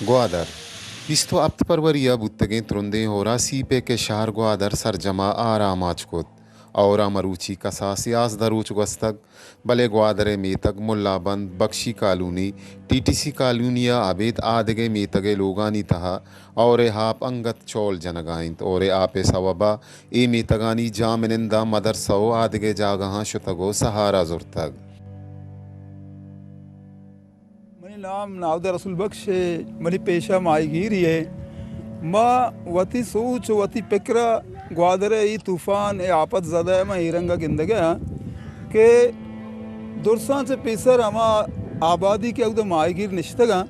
گوادر، بیست ءُ ہپت فروری ءَ بوتگیں ترندیں ہور ءَ سی پیک ءِ شہر گوادر سرجم ءَ آرام آچ کت۔ ہور ءَ مروچی کساس یازدہ روچ گوستگ، بلے گوادر ءِ میتگ Mulla Band, Bakhshi colony, T T C colony ءَ ابید آدگہ میتگ ءِ لوگانی تہا ہور ءِ آپ انگت چول جنگ ءَ انت۔ ہور ءِ آپ ءِ سوب ءَ اے میتگانی جاہمننداں مدرسہ ءُ آدگہ جاگہاں شتگ ءُ سہارا زرتگ۔ منی نام ناہدا رسول بخش ءِ، منی پیشہ ماہیگیری ءِ۔ ما وتی سوچ ءُ وتی پکر ءَ گوادر ءِ اے طوفان ءِ آپت زدہ ءَ ما اے رنگ ءَ گندگ ءَ آں کہ درساں چہ پیسر ہما آبادی کہ اود ءَ ماہیگیر نشتگ آں،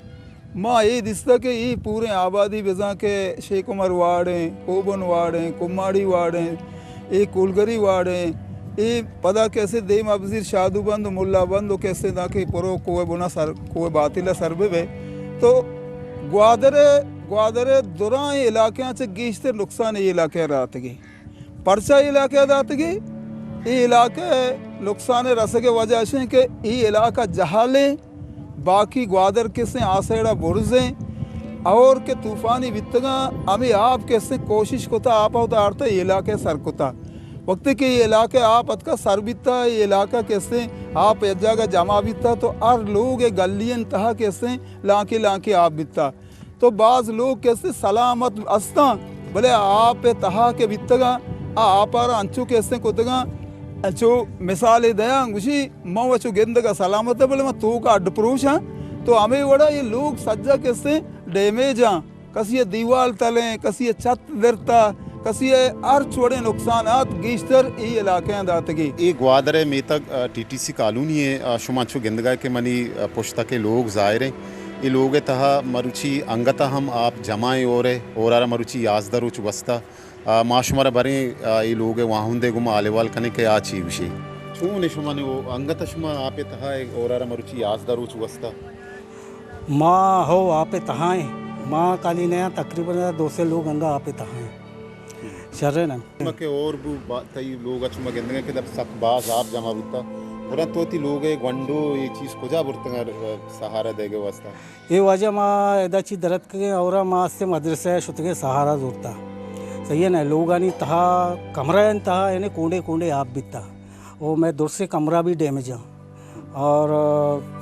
ما اے دیستہ کہ اے پوریں آبادی بزاں کہ شیخ عمر واڑ ایں، کوبن واڑ ایں، کماڑی واڑ ایں، اے کولگری واڑ ایں، اے پدا کسے دیم ابزیر شادو بند ءُ ملا بند ءُ کسے داں کہ پرو کوہ بنا سر، کوہ باتیلا سر بہ بے۔ تو گوادر ءِ، گوادر ءِ درائیں علاقہاں چہ گیشتر نقصان اے علاقہ ءَ داتگی۔ پرچا اے علاقہ ءَ داتگی؟ اے علاقہ ءِ نقصان ءِ رسگ ءِ وجہ اش ایں کہ اے علاقہ جہل ایں، باقی گوادر کسیں آ سائیڈ ءَ برز ایں، اور کہ طوفانی بیتگاں، ہمے آپ کسیں کوشش کتا، آپ ءَ وتا آرتا اے علاقہ ءَ سر کتا۔ وقتی کہ اے علاقہ ءَ آپ اتکا سر بیتا، اے علاقہ کسیں آپ یک جاگہ جمع بیتا، تو ہر لوگ ءِ گلی ءِ تہا کسیں لانکے لانکے آپ بیتا۔ تو باز لوگ کسے سلامت استاں، بلے آپ ءِ تہا کہ بیتگاں، آ آپ ءَ را انچو کسے کتگاں، انچو مثالے دیاں، گوشی، من وچو گندگ ءَ سلامت آں، بلے من توک ءَ اڈ پروش آں۔ تو ہمے وڑا اے لوگ سجا کسے ڈیمیج آں، کسی ءِ دیوال تلیں، کسی ءِ چھت درتا، کسی ءِ ہرچ وڑیں نقصانات گیشتر اے علاقہ ءَ داتگی۔ اے گوادر ءِ میتگ، آ، ٹی ٹی سی کالونی ءِ، آ، شما انچو گندگ ءَ کہ منی، آ، پشت ءَ کہ لوگ ظاہر ایں، اے لوگ ءِ تہا مروچی انگت ءَ ہم آپ جمع ایں ہور ءِ، ہور ءَ را مروچی یازدہ روچ گوستہ۔ آ، ما شمارا بریں، آ، اے لوگ ءِ واہند ءِ گوما حال احوال کنیں کہ آ چی گوشی۔ چون ایں شما نے او انگت ءَ شما آپ ءِ تہا اے ہور ءَ را مروچی یازدہ روچ گوستہ؟ ما ہو آپ ءِ تہا ایں۔ ما کالی نیاں، تقریباً دو سئے لوگ انگا آپ ءِ تہا ایں۔ شریں نا۔ ما کہ ہور بو با-، تئی لوگ ءَ چو ما گندگ ءَ کہ دپ سک باز آپ جمع بوتا۔ گڑا تو وتی لوگ ءِ گونڈو اے چیز کجا برتگ ءَ سہارا دئیگ ءِ واسطہ؟ اے واجہ ما ادا چی در اتکگیں، ہور ءَ ما استیں مدرسہ ءَ شتگیں سہارا زورتا۔ صحیح ہے نا، لوگانی تہا کمرہ انت تہا یعنی کونڈے کونڈے آپ بیتا۔ او مئے درسیں کمرہ بھی ڈیمیج اں۔ اور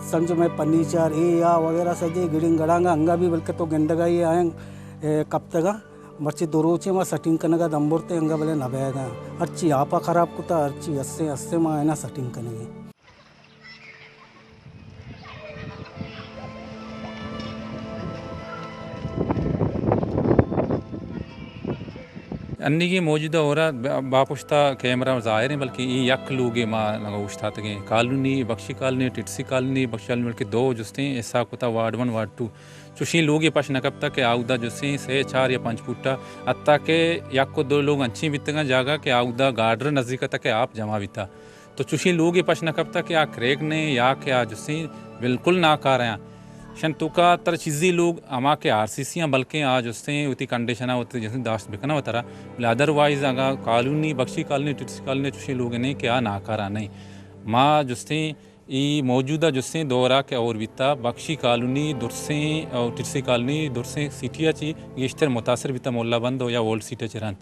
سمجھ مئے فرنیچر اے آ وغیرہ سجے گڑنگ گڑانگا انگا بھی بلکہ تو گندگ ءَ اے آیاں، اے، کپتگاں۔ مرچی دو روچے ما سیٹنگ کنگ ءَ دم برتے انگا بلے نہ بیگ ءَ۔ ہرچی آپ ءَ خراب کتا، ہرچی ہستیں ہستیں ما اینا سیٹنگ کنگیں۔ انیگیں موجودہ ہور ءَ با-، باپشتا کیمرہ ظاہر ایں، بلکہ اے یک لوگے ما نگا اوشتاتگیں۔ کالونی، بخشی کالونی، ٹٹسی کالونی، بخشی کالونی، بلکہ دو جستیں حصہ کتا، وارڈ ون، وارڈ ٹو۔ چوشیں لوگے پش نہ کپتگ کہ آودا جستیں سئے، چار یا پنچ فٹ ءَ، حتیٰ کہ یک ءُ دو لوگ انچیں بیتگاں جاگہ کہ آودا گارڈر نزیک اتگ کہ آپ جمع بیتا۔ تو چوشیں لوگے پش نہ کپتگ کہ آ کریک نہ ایں یا کہ آ جستیں بالکل ناکارہ اں۔ شن توکا تر چیزی لوگ ہما کہ آر سی سی اں، بلکیں آ جستیں وتی کنڈیشن ءَ وتی جستیں داشت بکناں وترا، بلے ادروائز اگاں کالونی، بخشی کالونی، ٹٹسی کالونی، چوشیں لوگ نہ ایں کہ آ ناکارہ نہ ایں۔ ما جستیں اے موجودہ جستیں دور ءَ کہ ہور بیتا، بخشی کالونی درسیں اور ٹٹسی کالونی درسیں سٹی ءَ چی گیشتر متاثر بیتا، مولا بند یا اولڈ سٹی ءَ چہ رند۔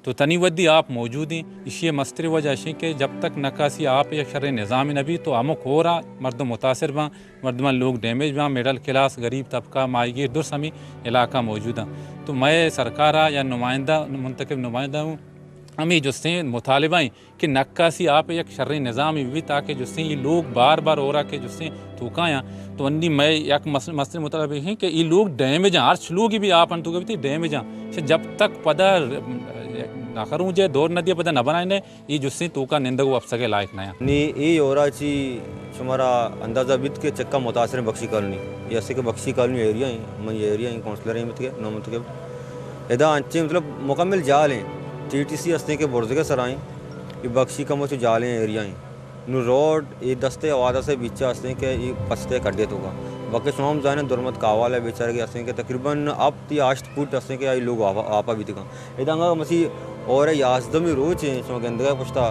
تو تنی ودی آپ موجود ایں، ایشی ءِ مستریں وجہ اش ایں کہ جب تک نکاسی آپ ءِ یک شریں نظامے نہ بیت تو ہمک ہور ءَ مردم متاثر باں، مردماں لوگ ڈیمیج باں، مڈل کلاس، غریب طبقہ، ماہیگیر درس ہمے علاقہ موجود اں۔ تو مئے سرکار ءَ یا نمائندہ، منتخب نمائندہ ہوں ہمے جستیں مطالبہ ایں کہ نکاسی آپ ءِ یک شریں نظامے بہ بیت تاکہ جستیں اے لوگ بار بار ہور ءَ کہ جستیں توکایاں۔ تو انی مئے یک مس-، مستریں مطلب ایں کہ اے لوگ ڈیمیج اں، ہرچ لوگے بھی آپ انت توکا بیت ڈیمیج اں۔ چہ جب تک پدا نخروں جے دور نہ دیا پدا نہ بنائینے، اے جستیں توکا نندگ و اپسگ ءِ لائق نہ اں۔ نی اے ہور ءَ چی شمارا اندازہ بیت کہ چکا متاثر ایں بخشی کالونی۔ اے اسے کہ بخشی کالونی ایریا ایں، من ایریا ایں، کونسلر ایں متکے، نو متکے۔ ادا انچیں مطلب مکمل جال ایں۔ ٹی ٹی سی ہستیں کہ برزگ ءِ سرا ایں، اے بخشی کمو چو جالیں ایریا ایں۔ نوں روڈ اے دست ءِ حوادث ءِ بیچ ءَ ہستیں کہ اے پشت ءِ کڈے توکا۔ باقی شما ہم زانیں درمت کاوال ءِ بیچارگے ہستیں کہ تقریباً ہپت یا ہشت فٹ ہستیں کہ آئی لوگ آپ، آپ ءَ بیتگاں۔ ادا انگا مسی اور یازدہمی روچ ایں، شما گندگا پشتا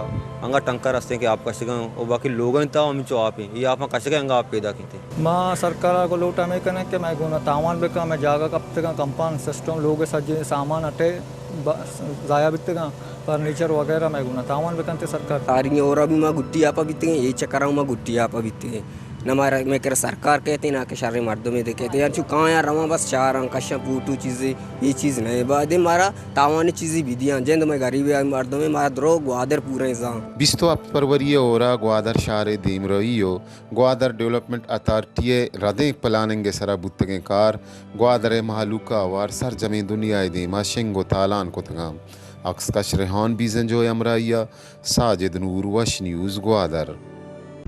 انگا ٹنکر ہستیں کہ آپ کشگاں، او باقی لوگاں تا ہمینچو آپ ایں، اے آپاں کشگا انگا آپ پیدا کیتے۔ ما سرکار کو لوٹ ہمیں کنیں کہ مئے گونا تاوان بکن، مئے جاگہ کپتگاں، کمپان سسٹم، لوگ سجے سامان اٹے ب-، ضائع بیتگاں، فرنیچر وغیرہ مئے گونا تاوان بکنتے سرکار۔ ساری اور ابھی ما گٹی آپا بیتگیں، اے چکر ما گٹی آپا بیتگیں۔ نہ مارا، مئے کرا سرکار کہتے، نہ کہ شر مردمے دے کہتے۔ یار چو کاں یار رواں بس چاراں، کشاں پوٹو چیزے، اے چیز نہ ایں۔ بعد مارا تاوانی چیزے بدیاں، جند مئے غریب مردمے، مارا درو گوادر پوریں زاں۔ بیست و ہپت فروری ء ہورا گوادر شہر ء دیمروئی و گوادر ڈیولپمنٹ اتھارٹی ء ردیں پلاننگ ء سرا بوتگیں کار گوادر ء مہلوک ء ہوار سرجمیں دنیا ء دیما شنگ و تالان کتگاں۔ عکس کش ریحان بیزنجو ء ہمراہی ء ساجد نور، وش نیوز، گوادر۔